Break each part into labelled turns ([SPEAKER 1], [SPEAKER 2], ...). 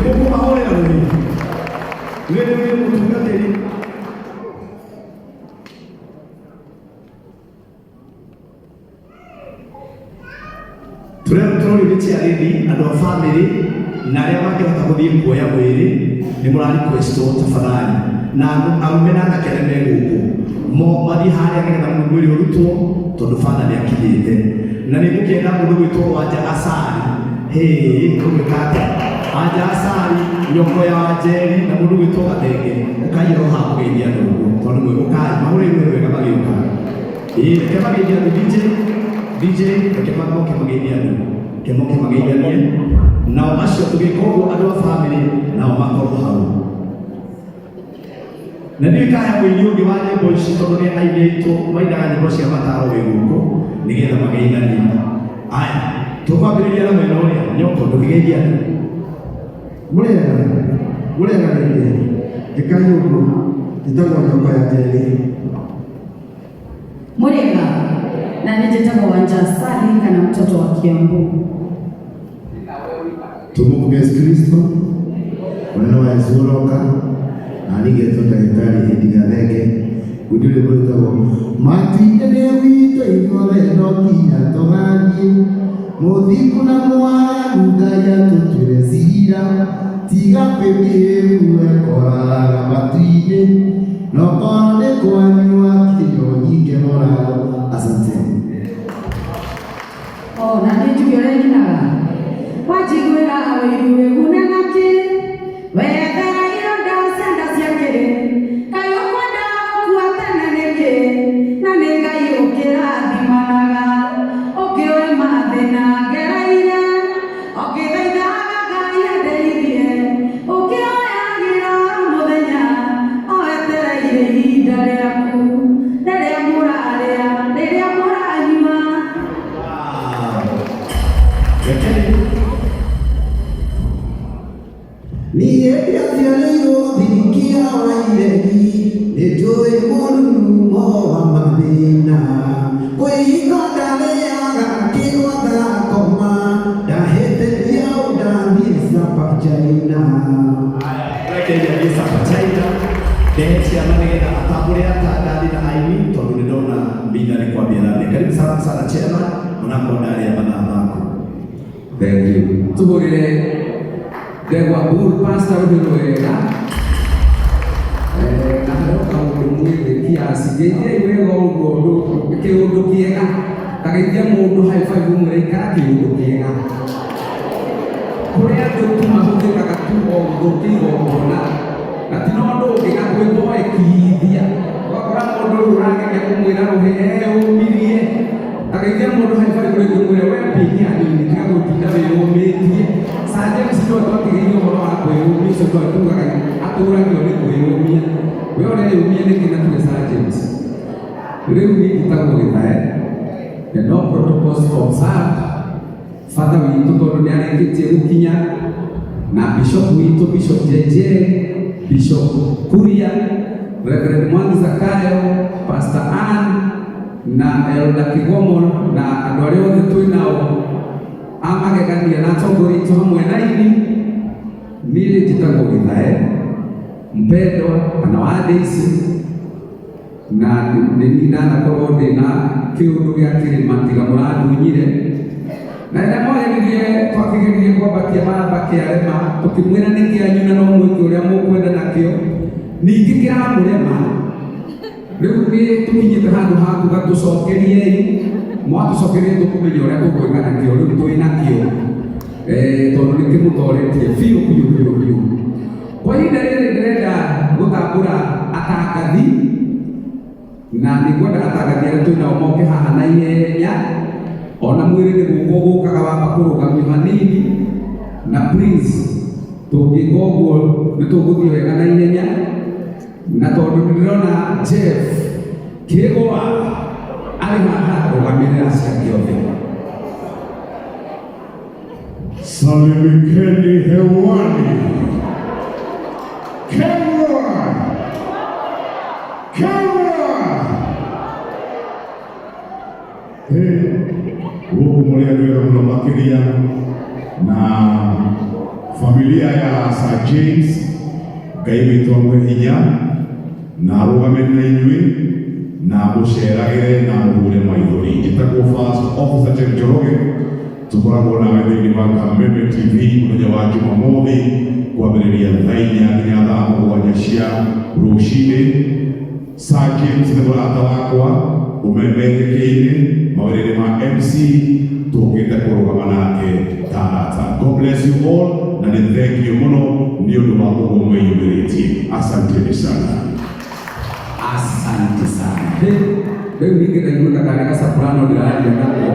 [SPEAKER 1] Nĩ mũkũmahũrĩra rũhĩ. Wĩrĩ wĩ mũtungatĩri. Tũrĩa tũrorio nĩ chairlady, andũ a family na arĩa mangĩhota gũthiĩ kuoya mwĩrĩ nĩ mũra requestwo tafadhali, na andũ arũme na anake arĩa me gũkũ mo mathiĩ harĩa nĩgetha mwĩrĩ ũrutwo tondũ father nĩ akinyĩte na nĩ ngũkĩenda mũndũ gwĩtwo Wanja Asari. Hĩ, ũgwĩka atĩa Wanja Asari, nyoko ya Wanjeri na mũndũ gwĩtwo Gathenge, ũkaiyũrwo haha mũgeithia andũ ũguo tondũ mwĩ ũkai mahũrĩirwo wega magĩũka. Ĩĩ, reke mageithie andũ. DJ, DJ, reke moke mageithie andũ, reke moke mageithanie nao acio. Tũgĩka ũguo, andũ a family nao makorwo hau na ndiũĩ kaya mũini ũngĩ wa nyĩmbo ici, tondũ nĩ aini aitũ mainaga nyĩmbo cia mataro wĩ gũkũ nĩgetha mageithanie. Aya, tũkwambĩrĩria na mwena ũrĩa. Nyoko, ndũkĩgeithia andũ.
[SPEAKER 2] Mũrĩega, mũrĩega rĩngĩ. Njĩkai ũguo. Njĩtagwo Nyoko ya Njeri.
[SPEAKER 3] Mũrĩega, na nĩ njĩtagwo Wanja Sali kana mtoto wa Kiambu.
[SPEAKER 2] Tumukumia Yesu Kristo, mũnene wa Yesu ũroka, na nigetwo ndagĩtarĩ Hĩndĩ Gathenge, ngundi rwĩmbo rwĩtagwo Matinda nĩ witũ ithuothe no nginya tũgathiĩ, mũthingu na mwaganu Ngai atũtuĩre cira, tiga kwĩmĩhĩru ekoraga matu-inĩ, no korwo nĩ kwanyu akĩnywo nyingĩ mũratho. Asante.
[SPEAKER 3] Oh, na nĩ njuge ũrĩa nyinaga. Wanjiguĩra wĩiru wĩgune nakĩ? Wethera ironda cianda cia kĩrĩ. Kaĩ ũkwenda gũkua tene nĩkĩ? Na nĩ Ngai ũkĩrathimanaga. Ũkĩũĩ mathĩna ngereire. Ũkĩthaithaga Ngai andeithie. Ũkĩhoyagĩra mũthenya. O wetereire ihinda rĩaku. Rĩrĩa mũrarĩa, rĩrĩa mũranyua.
[SPEAKER 1] Rekei.
[SPEAKER 2] Niĩ ndiaciarĩirwo thirikia wa iregi, nĩ njũĩ mũrurumo wa mathĩna. Kwĩhingo ndarĩaga kĩgwa ngakoma, ndahĩtĩria ũ ndathiĩ Sapa China.
[SPEAKER 1] Rekeria thiĩ Sapa China, ndehe ciana nĩgetha atambũre atangathi na aini, tondũ nĩ ndona mbitha nĩ kwambia thambia. Karibu sana sana, chairman, onakorwo ndarĩa mathaa maku.
[SPEAKER 4] Thank you. Tuhurire ndegwa Bull Pastor rũhĩ rwega. Na harĩ kaũndũ mwĩthĩ kiasi. Geithiai wega ũguo ũndũ kĩũndũ kĩega. Ta geithia mũndũ high five ũmwĩre ikara kĩũndũ kĩega. Kũrĩ andũ tu mahũthĩkaga tu o gũthũkia igongona. Na ti na ũndũ ũngĩ na kwĩboekithia. Ũgakora mũndũ rĩu ũrageria kũmwĩra rũhĩ eyũmirie. Ta geithia mũndũ high five rĩngĩ ũmwĩre we pĩkia hanini tiga gũtinda wĩyũmĩtie. Sir James nĩwe twatigĩire ũhoro wa kwĩyũmia ũcio nĩwe tugaga atũragio nĩ kwĩyũmia. We ũreyũmia nĩkĩ na tiwe Sir James? Rĩu niĩ njĩtagwo Gĩthae. And no protocols observed. Bata witũ tondũ nĩ arĩkĩtie gũkinya na bishop witũ, Bishop JJ, Bishop Kuria, Reverend Mwangi Zakayo, Pastor Ann na Elder Kigomo na andũ arĩa othe twĩ nao a magegania na atongoria aitũ hamwe na ini. Niĩ njĩtagwo Gĩthae mpendwa kana wa Daisy, na nĩ niĩ ndanakorwo ndĩ na kĩũndũ gĩa kĩrĩma tiga mũrandunyire na rĩrĩa mwageririe twakĩgeririe kwambatia maraba kĩarema, tũkĩmwĩra nĩ kĩanyu na no mwĩke ũrĩa mũkwenda nakĩo, ningĩ kĩramũrema. Rĩu nĩ tũkinyĩte handũ ha kuga tũcokeriei, mwatũcokerie tũkũmenya ũrĩa tũgwĩka nakĩo. Rĩu twĩ nakĩo tondũ nĩ kĩmũtoretie biũ biũ biũ biũ. Kwa ihinda rĩrĩ ndĩrenda gũtambũra atangathi, na nĩ ngwenda atangathi arĩa twĩ nao moke haha na ihenya, ona mwĩrĩ nĩ gũka ũgũkaga wamba kũrũgamio hanini. Na please, tũngĩka ũguo nĩ tũgũthiĩ wega na ihenya, na tondũ nĩ ndĩrona Jeff Kĩgwa arĩ haha, rũgamĩrĩra acio angĩ othe.
[SPEAKER 5] Salimikeni hewani. Kenya! Kenya! Hey, gũkũ mũrĩ andũ ega mũno makĩria na Familia ya Sir James, Ngai witũ amũhe hinya na arũgame na inyuĩ na amũceragĩre na amũhure maithori. Njĩtagwo First Officer Chen Njoroge, tũkoragwo nawe thĩinĩ wa Kameme TV mũthenya wa Jumamothi kwambĩrĩria thaa 4 nginya thaa 7 cia rũcinĩ. Sir James nĩ mũrata wakwa ũmemerekeire mawĩra-inĩ ma MC, tũkĩte kũrũgama nake ta arata. God bless you all na nĩ thank you mũno nĩ ũndũ wa ũguo mwĩyumĩrĩtie. Asanteni sana.
[SPEAKER 4] Asante sana. Rĩu ningĩ ndaiguĩka tarĩ gacaprano ndĩraria nako.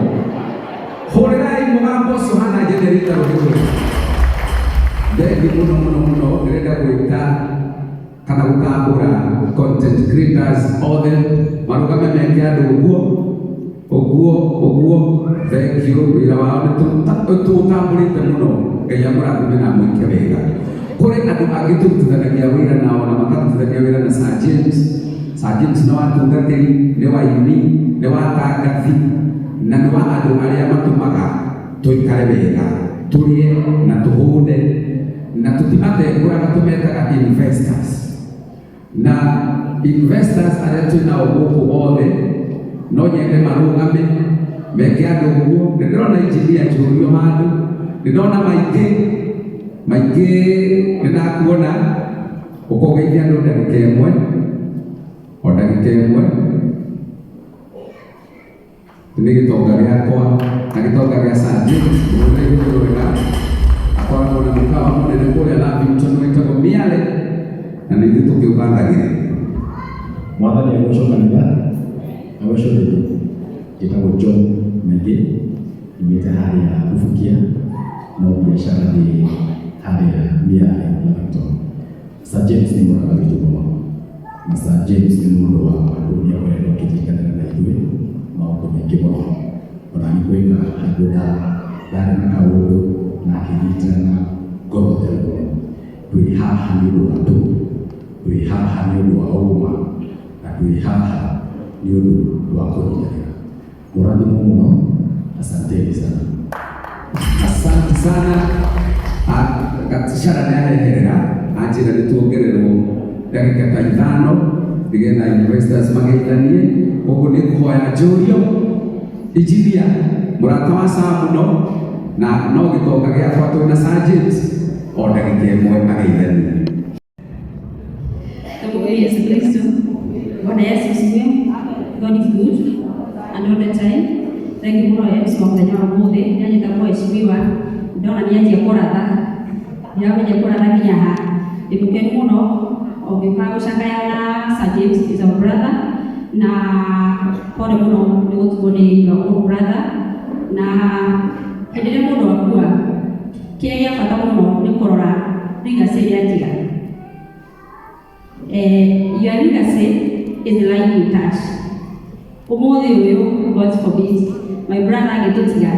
[SPEAKER 4] Hũrĩrai mũgambo ũcio hana generator rũhĩ. Thengi mũno mũno mũno. Ndĩrenda gwĩta kana gũtambũra content creators othe marũgame meke andũ ũguo ũguo ũguo. Thank you, wĩra wao nĩ tũũtambũrĩte mũno. Ngai amũrathime na amwĩke wega. Kũrĩ andũ angĩ tũrutithanagia wĩra nao na makarutithania wĩra na Sir James. Sir James nĩ wa tungatĩri, nĩ wa ini, nĩ wa tangathi na nĩ wa andũ arĩa matũmaga tũikare wega, tũrĩe na tũhũne, na tũtimatengũraga, tũmetaga investors. Na investors arĩa twĩ nao gũkũ othe no nyende marũgame meke andũ ũguo. Nĩ ndĩrona engineer njũrio handũ, nĩ ndona maingĩ maingĩ, nĩ ndakuona ũkũgeithia andũ ndagĩka ĩmwe, o ndagĩka ĩmwe. Nĩ gĩtonga gĩakwa na gĩtonga gĩa Sir James, mũrũme wega, akoragwo na mũkawa mũnene kũrĩa Lavington wĩtagwo Miale, na nĩ ithuĩ tũkĩũgathagĩrĩria.
[SPEAKER 6] Mwathani agocwo kanitha, agocwo rĩngĩ. Njĩtagwo John Maingĩ, nyumĩte harĩa Bubukia, no biacara ndĩ harĩa Miale Lavington. Sir James nĩ mũrata witũ mũno, na Sir James nĩ mũndũ wa andũ nĩ akoretwo akĩnyitanĩra na ithuĩ maũndũ maingĩ mũno. Ona nĩ gwĩka handũ ndarĩ na kaũndũ na akĩnyitana na ngoro theru mũno. Twĩ haha nĩ ũndũ wa andũ, twĩ haha nĩ ũndũ wa ũma, na twĩ haha nĩ ũndũ wa kũnyitanĩra. Mũrathimwo mũno, asanteni sana.
[SPEAKER 4] Asante sana. Gaticara nĩ areherera anjĩra nĩ tuongererwo ndagĩka ta 5 nĩgetha investors mageithanie. Koguo nĩ ngũhoya njũrio engineer, mũrata wa Sam mũno na no gĩtonga gĩakwa twĩ na Sir James, o ndagĩka ĩmwe ageithanie.
[SPEAKER 7] Tumsifu Yesu Kristo. Bwana Yesu asifiwe. God is good and all the time. Thank you mũno MC wa mũthenya wa ũmũthĩ. Nĩanyita mheshimiwa, ndona nĩanjia kũratha, ndiramenya kũratha nginya ha. Ndĩ mũkenu mũno ũngĩũka gũcakaya na Sir James is our brother, na pole mũno nĩ gũtigwo nĩ your own brother. Na hĩndĩ ĩrĩa mũndũ akua, kĩrĩa gĩa bata mũno nĩ kũrora legacy ĩrĩa atiga. Your legacy is the life you touch. Ũmũthĩ ũyũ, God forbid, my brother agĩtũtiga,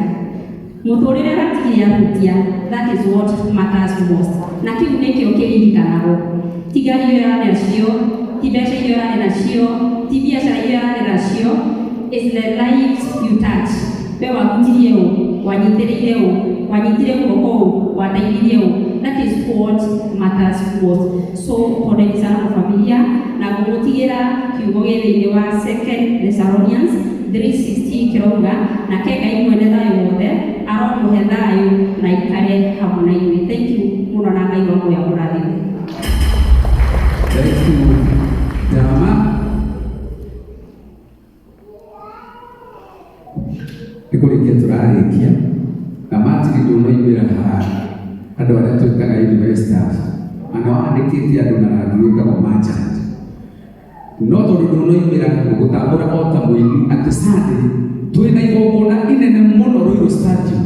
[SPEAKER 7] mũtũrĩre ũratigire ahutia, that is what matters most. Na kĩu nĩkĩo kĩririkanagwo. Ti ngari iria ũrarĩ nacio, ti mbeca iria ũrarĩ nacio, ti biacara iria ũrarĩ nacio, is the lives you touch. We wahutirie ũ, wanyitĩrĩire ũ, wanyitire guoko ũ, wateithirie ũ. That is what matters most. So poleni sana kwa familia, na ngũmũtigĩra kiugo gĩ thĩinĩ wa Second Thessalonians 3:16 kĩrauga, nake Ngai mwene thayũ wothe aromũhe thayũ na ikare hamwe na inyuĩ. Thank you mũno na Ngai wa muoyo amũrathime.
[SPEAKER 4] Thank you. Dama. Nĩ kũrĩkia tũrarĩkia na Martin, ndũnoimĩra haha andũ arĩa twĩtaga investors na nĩ wandĩkĩte andũ na rangi wĩtagwo merchant, no tondũ ndũnoimĩra gũgũtambũra o ta mũini atĩ Sunday twĩna igongona inene mũno Ruiru Stadium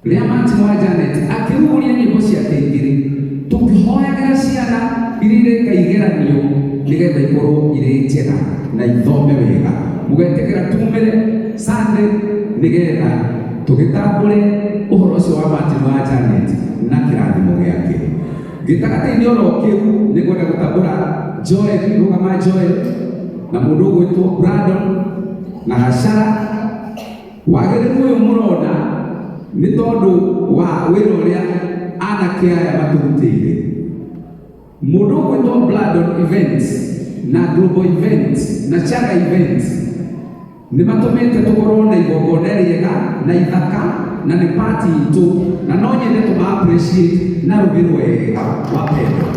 [SPEAKER 4] rĩa Martin wa Janet akĩrugũria nyĩmbo ciake igĩrĩ, tũkĩhoyagĩra ciana iria ireka igeranio nĩgetha ikorwo irĩ njega na ithome wega. Mũgetĩkĩra tumĩre Sunday nĩgetha tũgĩtambũre ũhoro ũcio wa Martin wa Janet na kĩrathimo gĩake gĩtagatĩ-inĩ oro kĩu. Nĩ ngwenda gũtambũra Joel, rũgama Joel, na mũndũ ũgwĩtwo Brandon na Gacara. Wagĩrĩru ũyũ mũrona nĩ tondũ wa wĩra ũrĩa Anake aya matũrutĩire mũndũ ũgwĩtwo Bladon Events na Global Events na Chaga Events nĩ matũmĩte tũkorwo na igongona rĩega na ithaka na nĩ party itũ, na no nyende tũma appreciate na rũgĩ rwega wa pendo.